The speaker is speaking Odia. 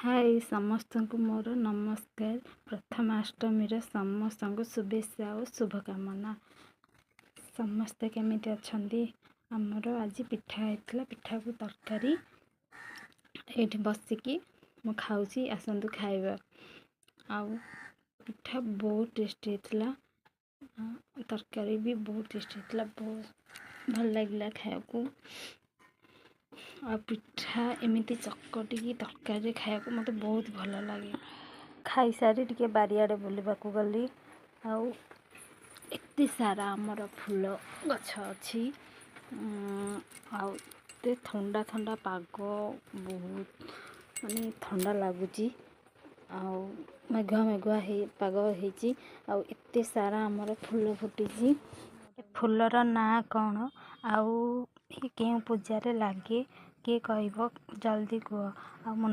ହାଏ, ସମସ୍ତଙ୍କୁ ମୋର ନମସ୍କାର। ପ୍ରଥମାଷ୍ଟମୀର ସମସ୍ତଙ୍କୁ ଶୁଭେଚ୍ଛା ଓ ଶୁଭକାମନା। ସମସ୍ତେ କେମିତି ଅଛନ୍ତି? ଆମର ଆଜି ପିଠା ହେଇଥିଲା, ପିଠାକୁ ତରକାରୀ। ଏଇଠି ବସିକି ମୁଁ ଖାଉଛି, ଆସନ୍ତୁ ଖାଇବା। ଆଉ ପିଠା ବହୁତ ଟେଷ୍ଟି ହେଇଥିଲା, ତରକାରୀ ବି ବହୁତ ଟେଷ୍ଟି ହେଇଥିଲା, ବହୁତ ଭଲ ଲାଗିଲା ଖାଇବାକୁ। ଆଉ ପିଠା ଏମିତି ଚକଟିକି ତରକାରୀରେ ଖାଇବାକୁ ମୋତେ ବହୁତ ଭଲ ଲାଗେ। ଖାଇସାରି ଟିକେ ବାରିଆଡ଼େ ବୁଲିବାକୁ ଗଲି। ଆଉ ଏତେ ସାରା ଆମର ଫୁଲ ଗଛ ଅଛି। ଆଉ ଏତେ ଥଣ୍ଡା ଥଣ୍ଡା ପାଗ, ବହୁତ ମାନେ ଥଣ୍ଡା ଲାଗୁଛି। ଆଉ ମେଘୁଆ ମେଘୁଆ ହେଇ ପାଗ ହେଇଛି। ଆଉ ଏତେ ସାରା ଆମର ଫୁଲ ଫୁଟିଛି। ଫୁଲର ନାଁ କ'ଣ ଆଉ କେଉଁ ପୂଜାରେ ଲାଗେ, କିଏ କହିବ? ଜଲ୍ଦି କୁହ। ଆଉ ମୁଁ